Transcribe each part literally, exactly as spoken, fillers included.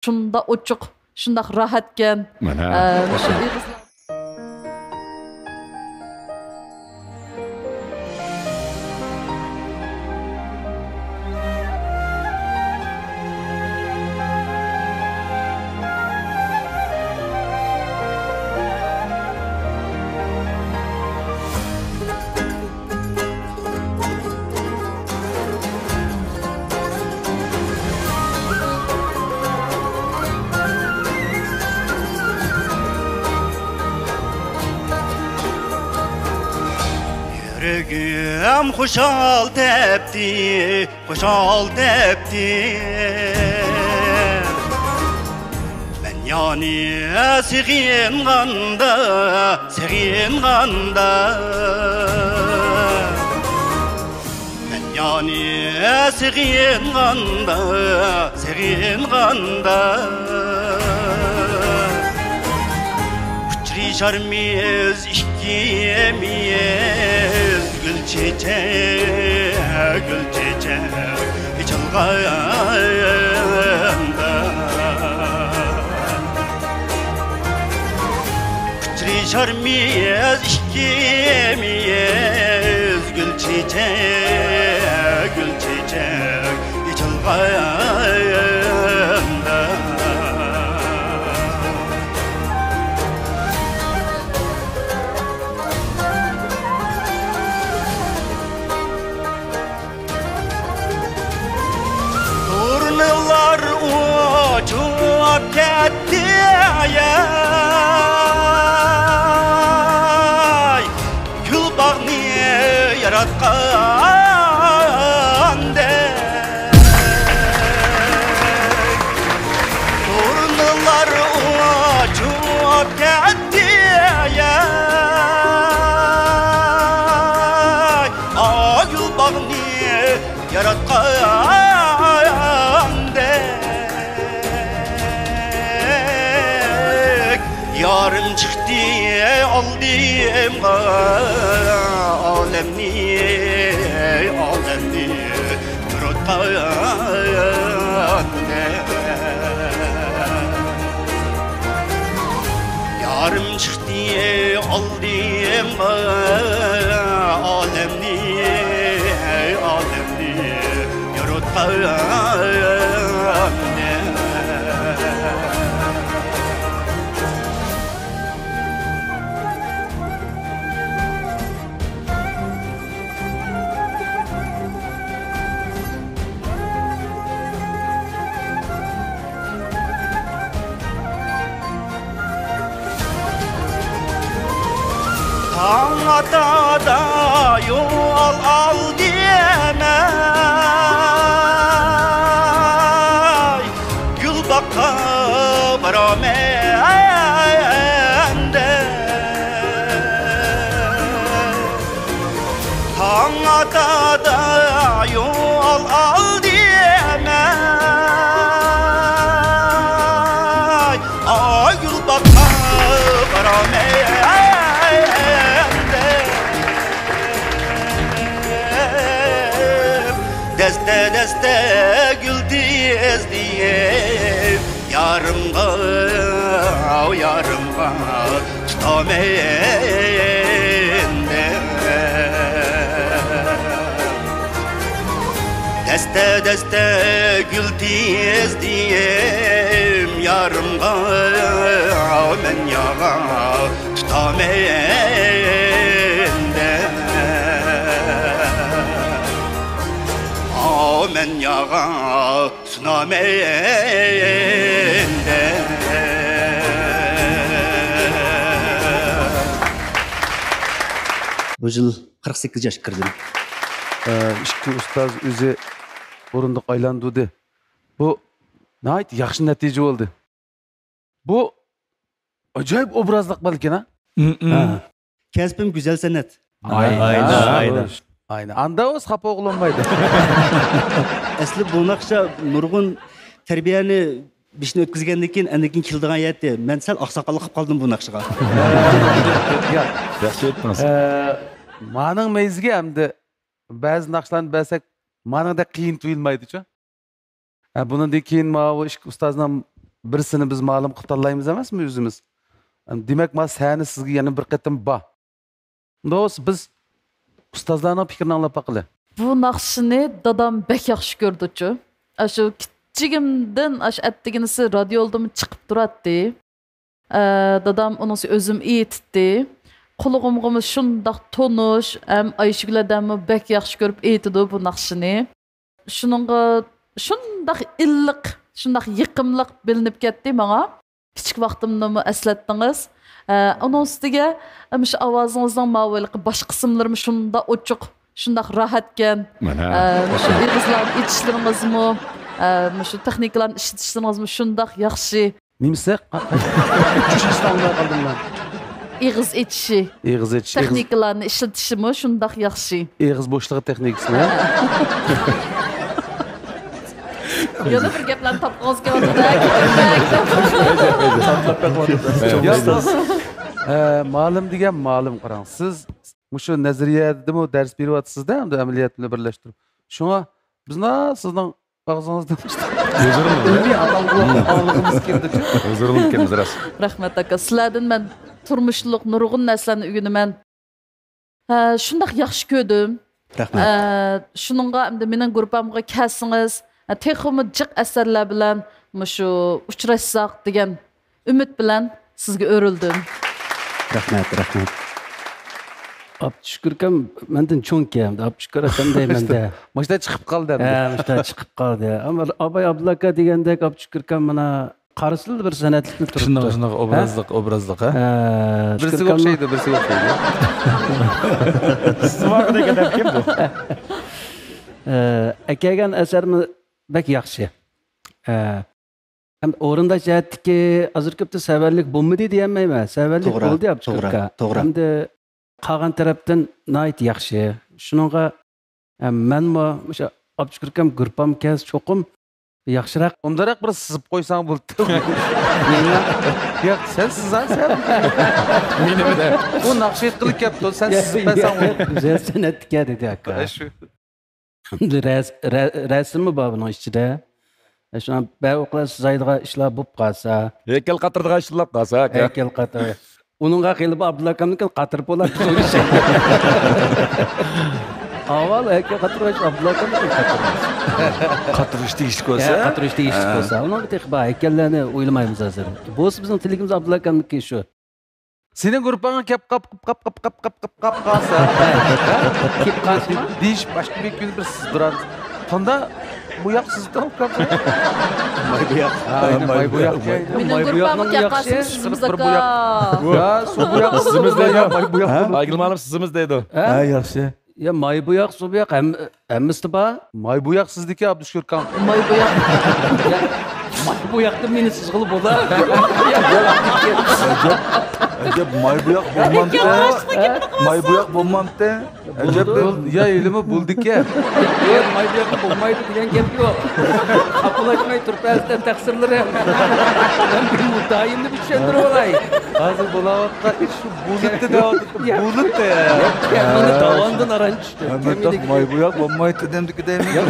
شۇنداق ئوچۇق، شۇنداق راھەتكەن. مانا. ئە، مۇشۇ ئېغىزلار. يۈرىكىم خۇشال تەپتى، خۇشال تەپتى. مەن يەنە سېغىنغاندا، سېغىنغاندا. مەن يەنە سېغىنغاندا، سېغىنغاندا. ئۇچرىشارمىز ئىككىمىز، گۈل چېچەك، گۈل چېچەك ئېچىلغاندا. ئۇچرىشارمىز ئىككىمىز، گۈل چېچەك، گۈل چېچەك ئېچىلغاندا. تۇرنىلار ئۇچۇپ كەتتى، ئاي، گۈل باغنى ياراتقاندەك. تۇرنىلار ئۇچۇپ كەتتى، ئاي، ئاي، گۈل باغنى ياراتقاندەك. يارىم چىقتى ئالدىمغا، ئالەمنى، ئالەمنى ياراتقاندەك. يارىم چىقتى ئالدىمغا، ئالەمنى، ئالەمنى ياراتقان. تاڭ ئاتادا يول ئال دېمەي، گۈل باغقا بارامەن دەپ. تاڭ ئاتادا يول ئال دېمەي، ئاي، گۈل باغقا بارامەن دەپ. دەستە-دەستە گۈل تېز دېيىپ، يارىمغا، يارىمغا تۇتامەن دەپ. دەستە-دەستە گۈل تېز دېيىپ، يارىمغا مەن ياغا تۇتامەن دەپ. ئاۋۇ مەن ياغا سۇنامەن دەپ. بۇ يىل قىرىق سەككىز ياشقا كىردىم. ئىككى ئۇستاز ئۆزى ئورۇندۇق ئايلاندۇردى. بۇ ناھايىتى ياخشى نەتىجە بولدى. بۇ ئاجايىپ ئوبرازلىق بالىكەن، ھە؟ ھە. كەسپىم گۈزەل سەنئەت. ئاينا، ئاينا، ئاينا. ئاينا. ئاندا ئۇ خاپا بولمايدۇ. ئەسلى بۇ ناخشا نۇرغۇن تەربىيەنى بېشىدىن ئۆتكۈزگەندىن كېيىن، ئاندىن كېيىن كېلىدىغان ئىدى. مەن سەل ئاقساقاللىق قىلىپ قالدىم بۇ ناخشىغا. ياخشى ئېيتتىڭىز. ئە، مانىڭ مەيزىگە ئەمدى بەزى ناخشىلارنى بەرسەك، مانىڭدەك قىيىن تۇيۇلمايدۇچۇ. ھە، بۇنىڭدىن كېيىن ماۋۇ ئىككى ئۇستازنىڭ بىرسىنى بىز مالۇم قىلىپ تاللايمىز ئەمەسمۇ ئۆزىمىز؟ دېمەك، ما سەھنە سىزگە يەنە بىر قېتىم بار. ئۇنداق بولسا بىز ئۇستازلارنىڭ پىكرىنى ئاڭلاپ باقىلى. بۇ ناخشىنى دادام بەك ياخشى كۆرىدۇچۇ. ئاشۇ كىچىكىمدىن ئاشۇ ئەتىگىنىسى رادىيولدىمۇ چىقىپ تۇراتتى. ئە، دادام ئۇنىڭسى ئۆزۈم ئېيتتى. قۇلىقىمغىمۇ شۇنداق تونۇش، ھەم ئايشىگۈل ھەدەممۇ بەك ياخشى كۆرۈپ ئېيتىدۇ بۇ ناخشىنى. شۇنىڭغا شۇنداق ئىللىق، شۇنداق يېقىملىق بىلىنىپ كەتتى ماڭا. كىچىك ۋاقتىمنىمۇ ئەسلەتتىڭىز. ئە، ئۇنىڭ ئۈستىگە، ئە، مۇشۇ ئاۋازىڭىزنىڭ ماۋۇ ھېلىقى باش قىسىملىرىمۇ شۇنداق ئوچۇق، شۇنداق راھەتكەن. مانا. ئە، مۇشۇ ئېغىزلارنى ئېچىشلىرىڭىزمۇ، ئە، مۇشۇ تېخنىكىلارنى ئىشلىتىشلىرىڭىزمۇ شۇنداق ياخشى. نېمىسى؟ چۈشەنمەي قالدىم مەن. ئېغىز ئېچىشى. ئېغىز ئېچىش، ئېغىز تېخنىكىلارنى ئىشلىتىشىمۇ شۇنداق ياخشى. ئېغىز بوشلۇقى تېخنىكىسىنى، ھە؟ يەنە بىر گەپلەرنى تاپقىڭىز كېلىۋاتىدۇ، ھە؟ يا، ئە، مالىم دېگەن مالىم، قاراڭ. سىز مۇشۇ نەزەرىيەدىمۇ دەرس بېرىۋاتىسىز-دە، ئەمدى ئەمەلىيەت بىلەن بىرلەشتۈرۈپ. شۇڭا بىزلا سىزنىڭ ئاغزىڭىزدىن ئىلمىي ئاڭلىغۇ-، ئاڭلىغۇمىز كېلىدۇچۇ. ھۇزۇرلىنىپ كەلدىمىز، راست. رەھمەت، ئاكا. سىلەردىن مەن تۇرمۇشلۇق نۇرغۇن نەرسىلەرنى ئۆگىنىمەن. ھە، شۇنداق ياخشى كۆردۈم. رەھمەت. ھە، شۇنىڭغا ئەمدى مېنىڭ گۇرۇپپامغا كەلسىڭىز، ھە، تېخىمۇ جىق ئەسەرلەر بىلەن مۇشۇ ئۇچراشساق دېگەن ئۈمىد بىلەن سىزگە ئۆرۈلدۈم. رەھمەت، رەھمەت. ئابدۇشۈكۈر ئاكام مەندىن چوڭكەن، ئابدۇشۈكۈر ئاكام دەيمەن-دە. مۇشۇنداق چىقىپ قالدى ئەمدى. ھە، مۇشۇنداق چىقىپ قالدى. ئەمما ئاباي ئابدۇللا ئاكا دېگەندەك ئابدۇشۈكۈر ئاكام مانا قارىسىلا بىر سەنئەتلىكلا تۇرۇپتۇ. شۇنداق، شۇنداق، ھە؟ ئوبرازلىق، ئوبرازلىق، ھە؟ ھە، بىرسىگە ئوخشايدۇ، بىرسىگە ئوخشايدۇ. سىز ماڭا دېگەن گەپ بۇ. ھە، ئەكەلگەن ئەسەرمۇ بەك ياخشى. ھە. ھەم ئورۇنداش جەھەتتىكى ھازىر كۆپتە سەۋەنلىك بولمىدى دېيەلمەيمەن. سەۋەنلىك توغرا، بولدى، ئابدۇشۈكۈر توغرا، ئاكا. توغرا. ھەمدە قالغان تەرەپتىن ناھايىتى ياخشى. شۇنىڭغا، ئە، مەنمۇ مۇشۇ ئابدۇشۈكۈر ئاكام گۇرۇپپام كەلسە چوقۇم ياخشىراق. ئۇنداقراق بىر سىزىپ قويساڭ بولدى. مېنى؟ ياق، سەن سىزا، سەن. مېنىمۇ دە. ئۇ ناخشا ئېيتقىلى كەپتۇ، سەن سىزىپ بەرسەڭ بولدى. گۈزەل سەنئەتتىكەن دېدى ئاكا. ئەشۇ. رەس-، رە-، رەسىممۇ بار بۇنىڭ ئىچىدە. شۇڭا بەزى ۋاقىتلار سىزايدىغان ئىشلار بولۇپ قالسا. ھەيكەل قاتۇرىدىغان ئىشلار قالسا، ئاكا. ھەيكەل قاتۇر-، ئۇنىڭغا خېلى بۇ ئابدۇللا ئاكامنىڭكى قاتۇرۇپ بولار، بىز ئويلىشايلى. ئاۋۋال ھەيكەل قاتۇرغاچ ئابدۇللا ئاكامنىڭكى قاتۇرماس. قاتۇرۇش تېگىشلىك بولسا؟ ھە، قاتۇرۇش تېگىشلىك ھە. بولسا. ئۇنىڭغا تېخى بار، ھەيكەللەرنى ئويلىمايمىز ھازىر. بولسا بىزنىڭ تىلىكىمىز ئابدۇللا ئاكامنىڭكى شۇ. سېنىڭ گۇرۇپپاڭغا كەپ قاپ، قاپ، قاپ، قاپ، قاپ، قاپ، قاپ قالسا. كېلىپ قالسىمۇ؟ دېيىش باشقا بىر كۈنى بىر سىزدۇرار. قاندا بۇياق سىزدۇرۇپ قالسا. ماي بۇياق. ھە، ئاينى ماي بۇياق. مېنىڭ گۇرۇپپامغا كەپ قالسىمۇ سىزىمىز ئاكا. يا، سۇ بۇياق سىزىمىز دەيدۇ. ئايگۈل مالىم سىزىمىز دەيدۇ. ھە؟ ھە، ياخشى. يا، ماي بۇياق، سۇ بۇياق، ھەم-، ھەممىسىدە بار. ماي بۇياق سىزدىكى، ئابدۇشۈكۈر ئاكام. ماي بۇياق. يا، ماي بۇياقتا مېنى سىزغىلى بولا. ئەجەب، ئەجەب، ماي بۇياق بولمامتى. ماي بۇياق بولمامتى. ئەجەب، بولىدۇ. يا، ھېلىمۇ بولىدىكەن. يا، ماي بۇياقتا بولمايدۇ دېگەن گەپ يوق. خاپىلاشماي تۇرۇپ ئەزدە تەقسىرلىرىم. مەن بىر مۇددىئايىمنى بىر چۈشەندۈرۈپ ئالاي. ھازىر بولاۋاتقان ئىش شۇ بولۇتتا دەۋاتىدۇ. بولۇتتا. يا، مېنى داۋاندىن ئاران چۈشتى. ماي بۇياق بولمايدۇ دېدىمدىكى دەيمەن.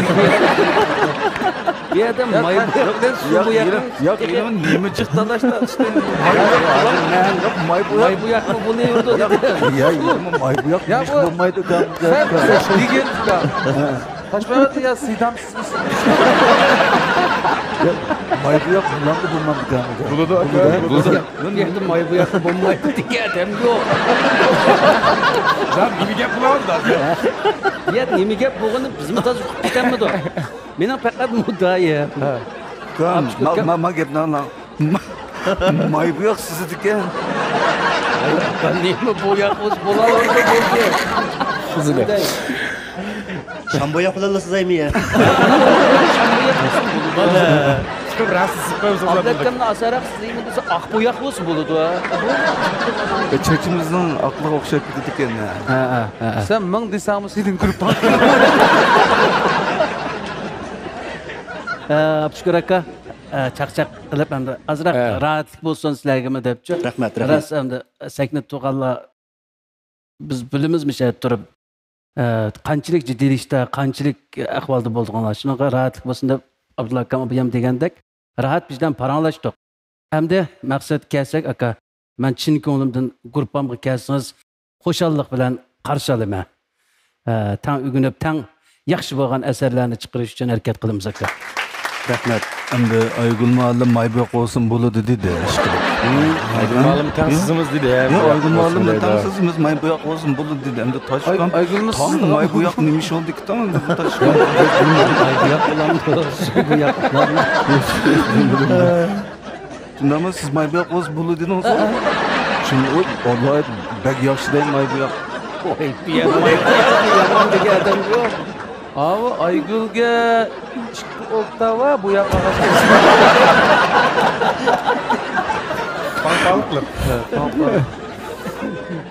بۇ يەردە ماي بۇياق بىلەن سۇ بۇياق. ياق، ياق، نېمە جىق تالاشتا ئىشتە. ماي بۇياق، ماي بۇياق. ماي بۇياقمۇ بولۇۋېرىدۇ دېدى. يا، يا، ماي بۇياق يا، بۇ بولمايدۇ دەپ. سەن دېگەن ئۇكام. تاشمايۋاتىدۇ يا، سىدام سىزمىسىز؟ يا، ماي بۇياق بولامدۇ، بولمامدۇ دەپ. بولىدۇ، ئاكا، بولىدۇ. بۇ يەردە ماي بۇياق بولمايدۇ دېگەن ئادەم يوق. يا، نېمە گەپ بولۇۋاتىدۇ ھازىر؟ يا، نېمە گەپ بولغىنى بىزمۇ تازا ئۇقۇپ كېتەلمىدۇق. مېنىڭ پەقەت مۇددىئايىم. ھە. ئۇكام، ما-، ما-، ما گەپنى ئاڭلاڭ. ما-، ماي بۇياق سىزىدىكەن. نېمە بۇياق بولسا بولاۋېرىدۇ بولدى. سىزىدە. شام بۇياق بىلەنلا سىزايمۇ يا؟ شام بۇياق بولسا بولىدۇ. ئابلەتكەمنى ئاسانراق سىزايمەن دېسە، ئاق بۇياق بولسا بولىدۇ. بۇ چېچىمىزنىڭ ئاقلىقىغا ئوخشاپ كېتىدىكەن. ھە، ھە، ھە، ھە. سەن مىڭ دېسەڭمۇ سېنىڭ گۇرۇپپاڭ. ئە، ئابدۇشۈكۈر ئاكا، ئە، چاقچاق قىلىپ، ئەمدى ئازراق ھە. راھەتلىك بولسۇن سىلەرگىمۇ دەپچۇ. رەھمەت، رەھمەت. راست، ئەمدى سەھنىدە تۇرغانلار بىز بىلىمىز مۇشۇ يەردە تۇرۇپ، ئە، قانچىلىك جىددىيلىشىشتە، قانچىلىك ئەھۋالدا بولغانلار. شۇنىڭغا راھەتلىك بولسۇن دەپ، ئابدۇللا ئاكام ئابايام دېگەندەك، راھەت ۋىجدان پاراڭلاشتۇق. ئەمدى مەقسەتكە كەلسەك، ئاكا، مەن چىن كۆڭلۈمدىن گۇرۇپپامغا كەلسىڭىز، خۇشاللىق بىلەن قارشى ئالىمەن. ئە، تەڭ ئۆگىنىپ، تەڭ ياخشى بولغان ئەسەرلەرنى چىقىرىش ئۈچۈن ھەرىكەت قىلىمىز، ئاكا. رەھمەت. ئەمدى ئايگۈل مۇئەللىم ماي بوياق بولسۇن بولىدۇ دېدى، ئىشقىلىپ. ئايگۈل مۇئەللىم تەڭ سىزىمىز دېدى، ھە، ياق، ئايگۈل مۇئەللىم بولسۇن تەڭ دەيدۇ. سىزىمىز، ماي بوياق بولسۇن بولىدۇ دېدى. ئەمدى تاشقان ئايگۈلمۇ تام سىزدىغان ماي بوياق نېمە ئىش بولدى ئىككى تام؟ ماي بوياق بولامدۇ، سۇ بوياق بولامدۇ؟ شۇنداقمۇ سىز ماي بوياق بولسا بولىدۇ دېدىڭىز؟ شۇنداق، ۋاي، بەك ياخشى دەي ماي بوياق. ۋاي، بۇ يەر ماي بوياق يامان دېگەن ئادەم يوق. ئاۋۇ ئايگۈلگە ئىككى ئوكتاۋا بۇ ياق ئاغاچ. پاڭپاڭلىق.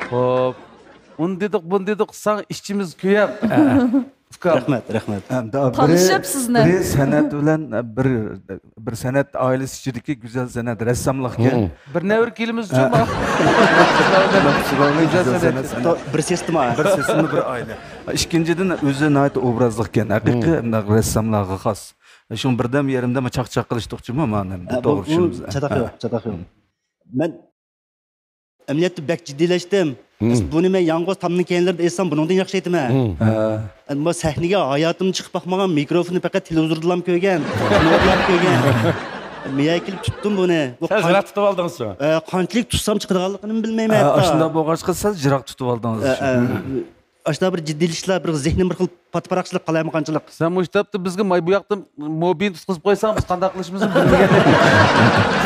خوپ. ئۇنى دېدۇق، بۇنى دېدۇق، ساڭا ئىچىمىز كۆيەپ. ئۇكام. رەھمەت، رەھمەت. ھەم دا بىرى، تالىشىپ سىزنى. بىرى سەنئەت بىلەن، بىر، بىر سەنئەت ئائىلىسى ئىچىدىكى گۈزەل سەنئەت، رەسساملىقكەن. بىر نەۋرە كېلىمىز ئۈچۈن ھە. بار. گۈزەل سەنئەت. بىر سىستېما. بىر سىستېما، بىر ئائىلە. ئىككىنچىدىن، ئۆزى ناھايىتى ئوبرازلىقكەن. ھەقىقىي مۇنداق رەسساملارغا خاس. شۇڭا بىردەم يېرىمدە چاقچاق قىلىشتۇق جۇمۇ مانا. ھە، بۇ، توغرا بۇ چۈشىنىمىز. چاتاق يوق، ھە. چاتاق يوق. مەن ئەمەلىيەتتە بەك جىددىيلەشتىم. بۇنى مەن يالغۇز تامنىڭ كەينىلىرىدە ئېيتسام، بۇنىڭدىن ياخشى ئېيتىمەن. ھە. ئەمما سەھنىگە ھاياتىمدا چىقىپ باقمىغان، مىكروفوننى پەقەت تېلېۋىزوردىلا كۆرگەن، كىنودىلا كۆرگەن. مەن كېلىپ تۇتتۇم بۇنى. بۇ سەل قان-، جىراق تۇتۇپ ئالدىڭىزچۇ؟ ئە، قانچىلىك تۇتسام چىقىدىغانلىقىنىمۇ بىلمەيمەن ھە، ھەتتا. ئاشۇنداق بولغاچقا سەل جىراق تۇتۇپ ئالدىڭىز. ئە، ئە. ئاشۇنداق بىر جىددىيلىشىشلا، بىر زېھنىم بىر خىل پاتىپاراقچىلىق قالايمىقانچىلىق. سەن مۇشۇ تاپتا بىزگە ماي بۇياقتىن موبىنى تۇتقۇزۇپ قويساڭ، بىز قانداق قىلىشىمىزنى بىلمىگەن.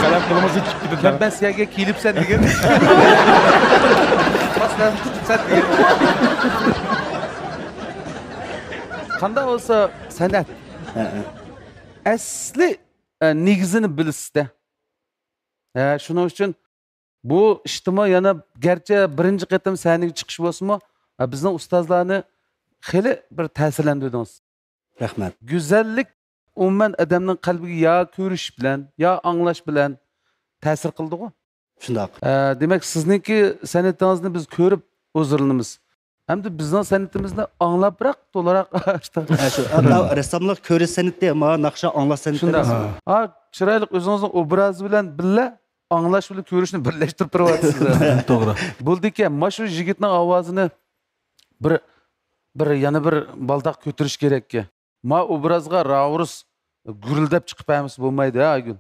قەلەم قولىمىزدىن چىقىپ كېتىدۇ. كەمبەسكەگە كېلىپسەن دېگەن. باسلارنى تۇتۇپسەن دېگەن. قانداق بولسا سەنئەت. ھە، ھە. ئەسلى، ئە، نېگىزىنى بىلىسىز-دە. ھە، شۇنىڭ ئۈچۈن بۇ ئىشتىمۇ يەنە گەرچە بىرىنچى قېتىم سەھنىگە چىقىش بولسىمۇ، ھە، بىزنىڭ ئۇستازلارنى خېلى بىر تەسىرلەندۈردىڭىز. رەھمەت. گۈزەللىك ئومۇمەن ئادەمنىڭ قەلبىگە يا كۆرۈش بىلەن، يا ئاڭلاش بىلەن تەسىر قىلىدىغۇ. شۇنداق. ئە، دېمەك، سىزنىڭكى سەنئىتىڭىزنى بىز كۆرۈپ ھۇزۇرلىنىمىز. ئەمدى بىزنىڭ سەنئىتىمىزنى ئاڭلاپراق، تولاراق. ھە، شۇ. ئا، رەسساملىق كۆرۈش سەنئىتى، ما ناخشا ئاڭلاش سەنئىتى شۇنداق. ئەمەس. ھا، چىرايلىق ئۆزىڭىزنىڭ ئوبرازى بىلەن بىللە ئاڭلاش بىلەن كۆرۈشنى بىرلەشتۈرۈپ تۇرۇۋاتىسىز. توغرا. بولدىكەن، ما شۇ يىگىتنىڭ ئاۋازىنى بىر، بىر، يەنە بىر بالداق كۆتۈرۈش كېرەككەن. ما ئوبرازغا راۋۇرۇس گۈرۈلدەپ چىقىپ بەرمىسە بولمايدۇ، ھە، ئايگۈل؟